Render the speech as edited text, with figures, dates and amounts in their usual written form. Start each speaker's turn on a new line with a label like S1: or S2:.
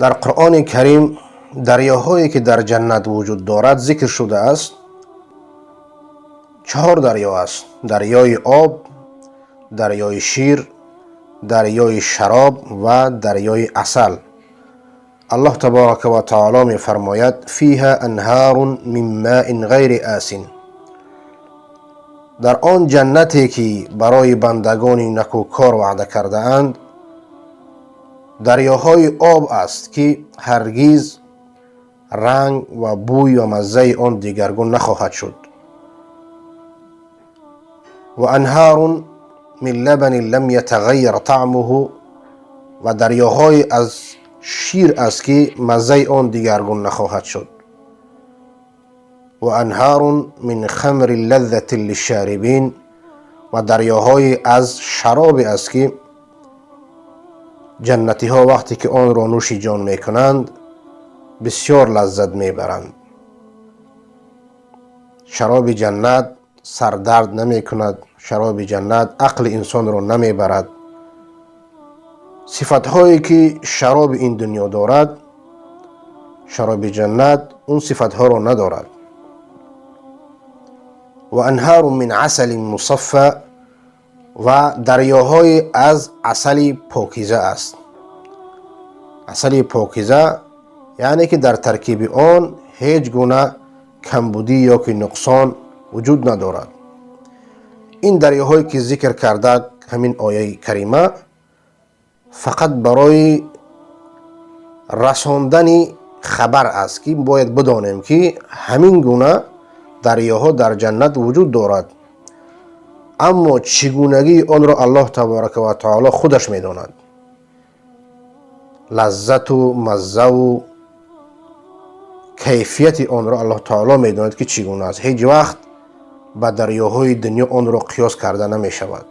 S1: در قرآن کریم دریاهایی که در جنت وجود دارد ذکر شده است. 4 دریا است: دریای آب، دریای شیر، دریای شراب و دریای عسل. الله تبارک و تعالی می فرماید: فیها انهار من ماء غیر آسن. در آن جنتی که برای بندگان نکوکار وعده کرده اند دریاهای آب است که هرگز رنگ و بوی و مزه آن دیگرگون نخواهد شد. و انهار من لبن لم یتغیر طعمه، و دریاهای از شیر است که مزه آن دیگرگون نخواهد شد. و انهار من خمر لذة للشاربین، و دریاهای از شراب است که جنتی ها وقتی که آن را نوش جان میکنند بسیار لذت میبرند. شراب جنت سردرد نمی کند، شراب جنت عقل انسان را نمیبرد. صفت هایی که شراب این دنیا دارد، شراب جنت اون صفت ها را ندارد. و انهار من عسل مصفى، و دریاهای از عسل پاکیزه است. عسل پاکیزه یعنی که در ترکیب آن هیچ گونه کمبودی یا که نقصان وجود ندارد. این دریاهایی که ذکر کرده همین آیه کریمه فقط برای رساندن خبر است که باید بدانیم که همین گونه دریاها در جنت وجود دارد، اما چگونگی آن را الله تبارک و تعالی خودش میداند. لذت و مزه و کیفیت آن را الله تعالی میداند که چگونه است. هیچ وقت به دریاهای دنیا آن را قیاس کرده نمی شود.